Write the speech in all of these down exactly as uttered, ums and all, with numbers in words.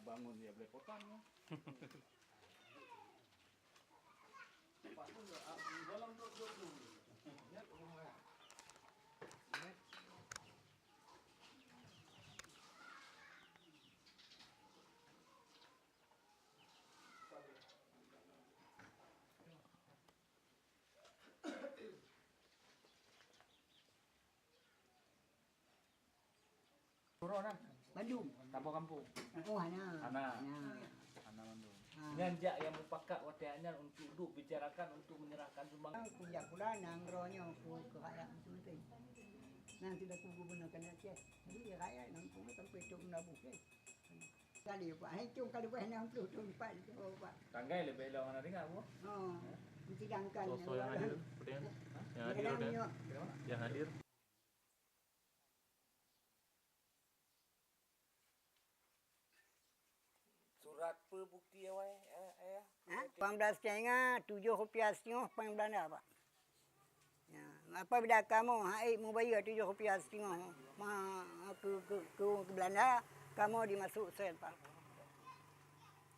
Bangun dia belepotan ya. Uroe na? Bandum. Saboh kampung? Oh, hana. Hana. Hana. Hana bandum. Ha. Nyan jak nyang mupakat watée nyan untuk duek bicarakan untuk menyerahkan sumbangan. Kuliah pula nanggroe nyoe ku keu rakyat beutôi-beutôi. Nang sudah ku gubernur keunan Aceh. Jadi rakyat nang pun sampai tu meulaboh ke. Kali Pak, hai tu kalau bah enam puluh tahun Pak tu Pak. Tanggai lebih lama nanti ngak buah. Oh. Sedangkan soso yang hadir, yang hadir. Yang hadir. Surat peue bukti awai, eh, ayah? Ha? Lapan belas Chinga, tujoh rupiah seungoh péng Belanda, Pak. Ya, apabila kamoe hai mubayeue tujoh rupiah seungoh ma-, ke, ke, ke, ke Belanda, kamoe dimasuk sel, Pak.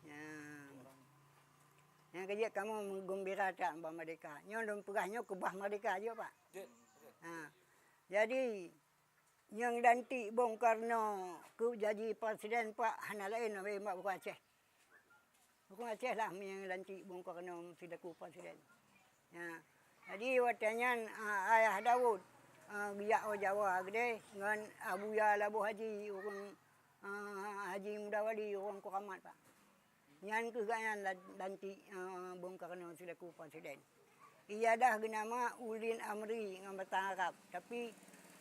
Ya. Nyang keujeuet kamoe meugumbira that bak merdeka. Nyoe lôn peugah nyoe keubah merdeka jeuet, Pak. Jeuet, jeuet. Ha. Jadi, Nyang lantik Bung Karno keu jadi presiden Pak hana laén bak ureuëng Aceh. Ureuëng Aceh lah nyang lantik Bung Karno silaku presiden. Ya. Jadi watée nyan, a, Ayah Daud, a, geujak u Jawa keudeh ngon Abuya Laboh Haji ureuëng, a, Haji Muda Wali ureuëng Kuramat Pak. Nyan keuh gobnyan lan-, lantik, eh, Bung Karno silaku presiden. Ia dah geunama Ulil Amri ngon basa Arab, tapi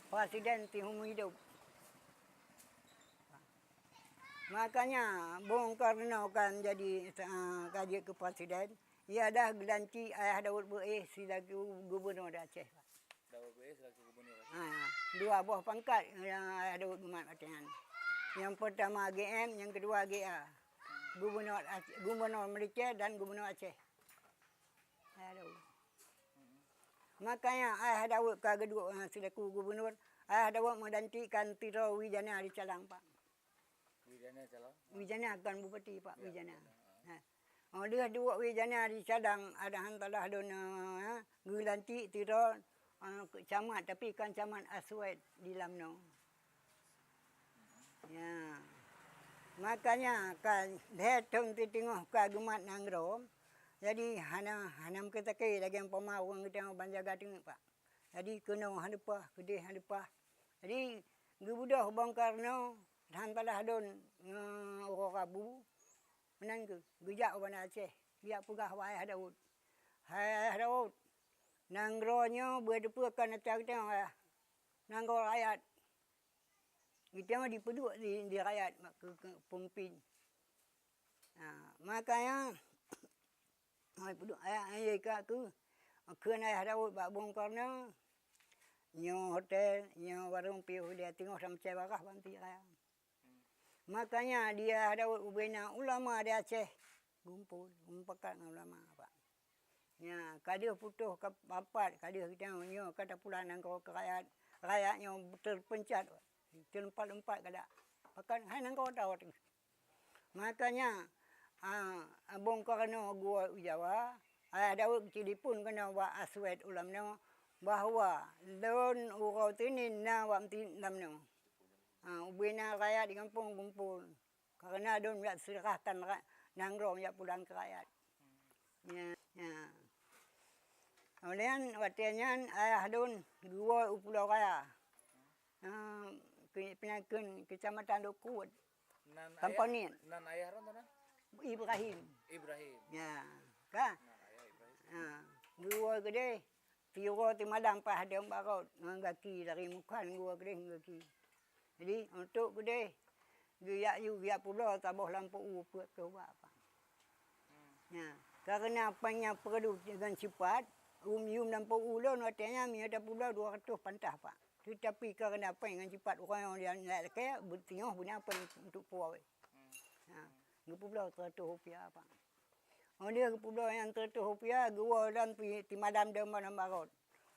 presiden teuh hom hidup. Makanya Bung Karno kan jadi, eh, ka jeuet keu presiden, ia dah geulantik Ayah Daud Beuéh silaku gubernur Aceh. Daud Beuéh selaku gubernur. Ha, dua boh pangkat nyang Ayah Daud geumat watée nyan. Nyang peurtama G M, nyang keudua G A. Gubernur Ac-, Gubernur Malaysia dan Gubernur Aceh. Ayah Daud. Makanya Ayah Daud ka geuduek, ha, silaku gubernur, Ayah Daud meulantikkan Tiro Wijana di Calang, Pak. Wijana calon? Wijana kan bupati, Pak, ya, Wijana. Wijana, ha. Ha. Oh, lheueh duek Wijana di Calang, ada hantalah dona, ha, geulantik Tiro, ha, keu camat, tapi kan camat Aswad di Lamno. Ya. Makanya kan lhée thon teuteungoh ka geumat nanggroe, jadi hana, hana meukeusakét lagée umpama ureuëng geutanyoe ban jaga teungeut, Pak. Jadi keunoe han leupah, keudeh han leupah. Jadi geubeudôh Bung Karno, han talah lôn ngon uroe Rabu, meunan keuh geujak u Banda Aceh, geujak peugah bak Ayah Daud. Hai Ayah Daud, nanggroe nyoe beuteupeue kon atra geutanyoe, Ayah. Nanggroe rakyat. Geutanyoe dipeuduek di, di rakyat bak keu, keu peumimpin. Ha, makanya Hai peuduek ayah, hai ka keuh, kheun Ayah Daud bak Bung Karno, nyoe hotel, nyoe warong piôh dia teungoh samcai barah ban ti raya. Makanya di Ayah Daud ubena ulama di Aceh gumpol, mupakat ngon ulama, Pak. Nya, ka deuh putôh ka papat, ka deuh geutanyoe nyoe ka tapulang nanggroe keu rakyat. Rakyat nyoe teupeuncat, teulumpat-lumpat ka dak. Pakat hai nanggroe tawot. Makanya, a, Bung Karno geuwoe u Jawa, Ayah Daud geutelepon keunoe bak Aswad u Lamno bahwa lôn uroe Senin na bak meuseujid Lamno. A, ubena rakyat di gampông gumpol, kareuna lôn jak seurahkan ra-, nanggroe jak pulang keu rakyat. Nya, nya. Óh lheueh nyan, watée nyan ayah lôn geuwoe u Pulo Raya. Ah, keu-, peunyakön Keucamatan Lhokseumawe. Nan Kampung ayah, Niet. Nan ayah droen na? Ibrahim. Ibrahim. Ya, ka? Nan ayah Ibrahim. Ha, geuwoe keudeh, siuroe simalam paih deuem barot ngon gaki dari Mukhan geuwoe keudeh ngon gaki. Jadi, untuk keudeh, geujak yue, geujak peubloe saboh lampôh u peuet keu ubak, Pak. Nya, kareuna péng nyang peureudu ngon sipat, um, yum lampôh u lôn watée nyan meunyoe tapeubloe dua ratus pantah, Pak. Teutapi kareuna péng ngon sipat uroe nyoe nyang lakée, beuteungoh beuna péng untuk puwoe. Nya, geupeubloe seratus rupiah, Pak. Óh lheueh geupeubloe nyan seratus rupiah, geuwoe lom pi, simalam deuem malam barot.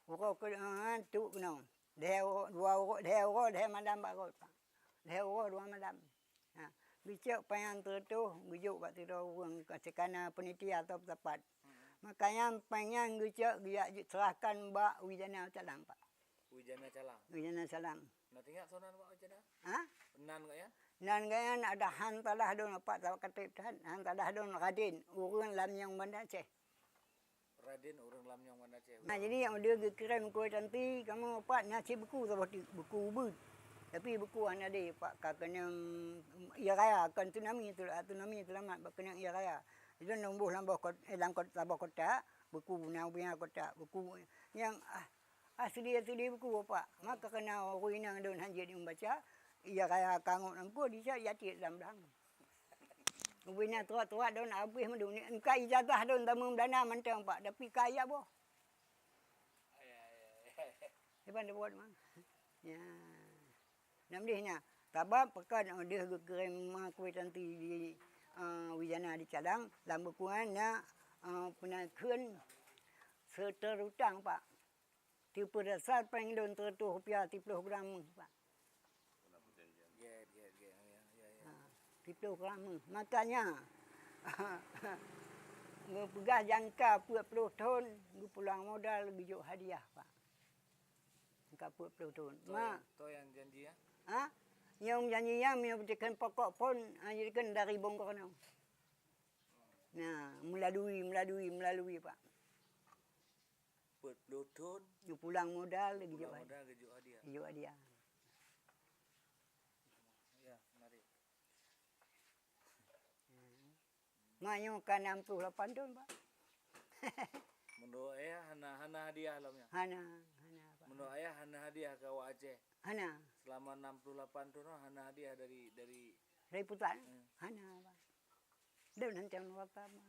Uroe keu, ah, tu keunoe. Lhée uroe, dua uroe, lhée uroe, lhée malam barot, Pak. Lhée uroe dua malam. Ha. Geucok péng nyang teureutôh geujok bak sidroe ureuëng ka sikana panitia atau peutapat. Maka nyan péng nyan geucok geujak serahkan bak Wijana Calang, Pak. Wijana Calang. Wijana Calang. Na teuingat soe nan Pak Wijana? Ha? Nan gobnyan? Nan gobnyan ada han talah don Pak, tak katreb that. Han talah don Raden, ureuëng Lam Nyong Banda Aceh. Raden ureuëng Lam Nyong Banda Aceh. Nah, jadi nyang deuh geukirém kue tanti, kamoe Pak na cit buku saboh teuk, buku ubeut. Tapi buku hana deh Pak, ka keunong ie raya, kon tsunami tu, tsunami teulamat bak keunong ie raya. Itu numboh lam boh kot-, eh, lam kot-, saboh kotak, buku na ubé kotak, buku nyang, ah, asli-asli buku Pak. Maka kena ureuëng inong don hanjeuet membaca, ie raya kangok lam buku, dicak yatim lam blang. Ubé na tuak-tuak don habéh meudun. Engka ijazah don tamong Belanda mantong Pak, tapi kaya boh. Iban dibuat mang. Ya. Namdeh nya, sabab pekan deuh geukirém ma kue tanti di, eh, Wijana di Calang, lam bukuan na, eh, peunakheun seuteurutang Pak. Teupeurasa péng lôn seratus rupiah, siplôh gram meuh, Pak. Gét, gét, gét. Ya, ya, ya. Ha, siplôh gram meuh. Makanya, geupeugah jangka peuet ploh thon, geupulang modal, geujok hadiah, Pak. Jangka peuet ploh thon. Toh Ma. Yang, toh yang janji, ya? Ha? Nyang janji nyan, meunyoe beuteukheun pokok phon, ha, jeuet kheun dari Bongkor nyoe. Nah, melalui, melalui, melalui, Pak. Peuet ploh thon. Geupulang modal, geujok hadiah. Pulang modal, geujok hadiah. Geujok hadiah. Ya, menarik. Ma nyoe ka enam puluh lapan thon, Pak. Menurut ayah hana, hana hadiah lom nyan? Hana, hana, Pak. Menurut ayah hana hadiah keu awak Aceh? Hana. Selama enam puluh lapan thon hana hadiah dari, dari Dari pusat? Hmm. Hana, Pak. Dum hantom rata, Pak.